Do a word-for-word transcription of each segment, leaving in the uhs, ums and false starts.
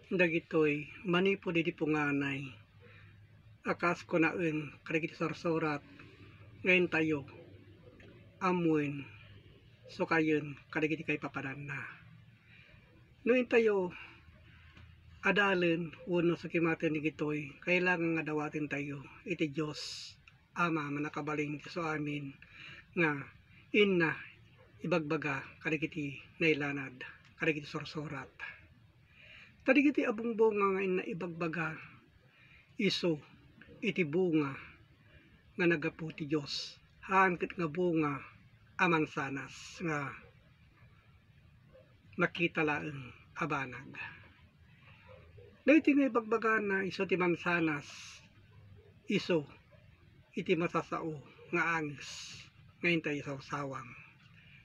Dagitoy manipud idi punganay a kas kunaen kadagiti sursurat nga intayo ammoen, sukayen kadagiti kaipapananna. No intayo adalen wenno sukimaten dagitoy, kailangan nga dawatentayo iti Dios Ama a mannakabalin iti su amin nga inna ibagbaga kadagiti nailanad kadagiti sursurat. Ta dagiti a bungbunga nga inna ibagbaga, isu iti bunga nga naggapu ti Dios, haan ket nga bunga a mansanas nga makita laeng a banag. Dagiti nga ibagbagana isu ti mansanas, isu iti masasao nga anges nga intayo isawsawang.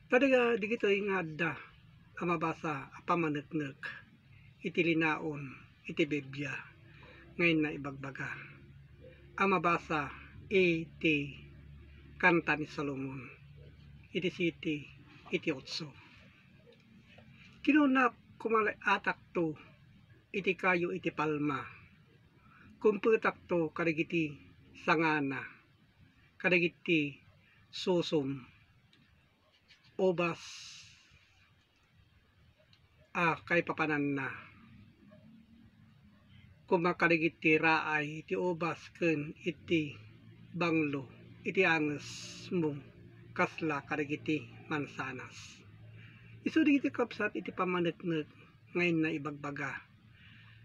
Ta daga-, dagitoy nga adda a mabasa a pammaneknek iti linaon iti Biblia nga inna ibagbaga a mabasa iti Kanta ni Solomon iti siyete iti otso. Kinunak, kumale-atakto iti kayo iti palma. Kumpetakto kadagiti sangana, kadagiti susum, ubas a kaipapananna, koma kadagiti raay iti ubas ken iti banglo iti angesmo, kasla kadagiti mansanas. Isu dagiti kabsat iti pammaneknek nga inna ibagbaga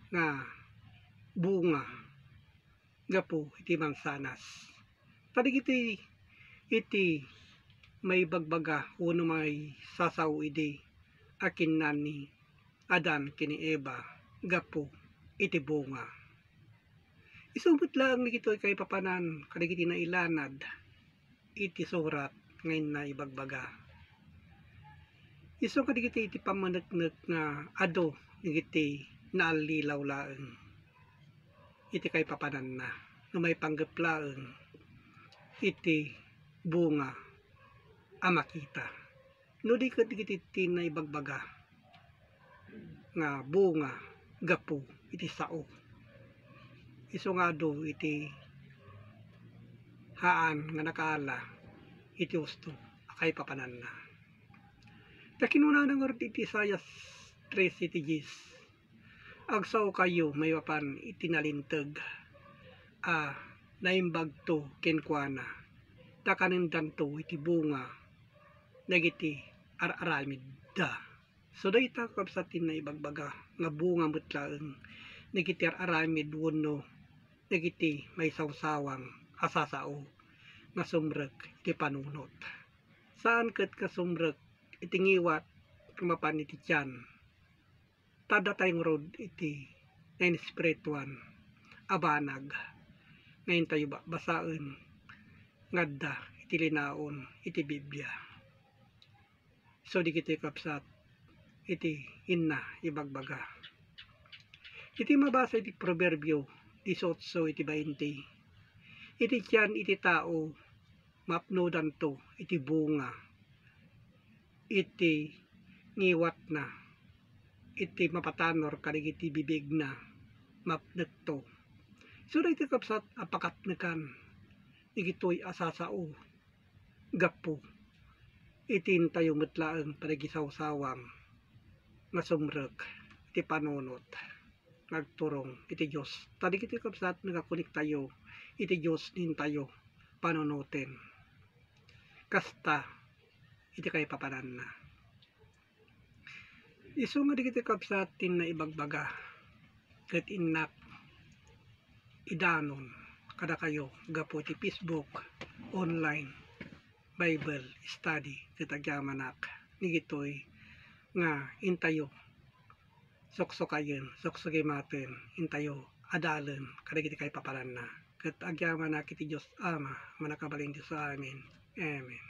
nga bunga gapu iti mansanas. Kadagiti iti maibagbaga wenno maisasao idi a kinna ni Adan ken ni Eva gapu iti bunga. Isu met laeng dagitoy kaipapanan kadagiti nailanad iti surat nga inna ibagbaga. Isu kadagiti iti pammaneknek nga adu dagiti naallilaw laeng iti kaipapananna, no maipanggep laeng iti bunga a makita. No di ket dagiti ti naibagbaga nga bunga gapu iti sao. Isu nga adu iti haan nga nakaala iti husto a kaipapananna. Ta kinunana ngarud iti Isaias trese iti dies, "Agsaokayo maipapan iti nalinteg a naimbagto kenkuana, ta kanendanto iti bunga dagiti ar-aramidda." So, dayta, kakabsat, ti naibagbaga nga bunga met laeng dagiti ar-aramid wenno dagiti maisawsawang a sasao nga sumrek iti panunot. Saan ket nga sumrek iti ngiwat nga mapan iti tiyan. Ta adda tayo ngarud iti nainespirituan a banag nga intayo ba-, basaen nga adda iti linaon iti Biblia. So, dagitoy, kabsat, iti inna ibagbaga. Iti mabasa iti Proverbio dieciocho iti bainte, iti tiyan iti tao mapnodanto iti bunga iti ngiwatna, iti mapatanor kadagiti bibigna mapnekto. Isu daytoy, kabsat, a pakatnekan dagitoy a sasao gapu iti intayo met laeng panagisawsawang nga sumrek iti panunot nga agturong iti Dios. Ta dagitoy, kabsat, nagakonektayo iti Dios nga intayo panunoten. Kasta iti kaipapananna. Isu nga dagiti, kabsat, ti naibagbaga ket innak idanon kadakayo gapu iti Facebook online Bible study, ket agyamanak dagitoy nga intayo suksukayen, suksukimaten, intayo adalen kadagiti kaipapananna. Ket agyamanak iti Dios Ama, mannakabalin iti su amin. Amen.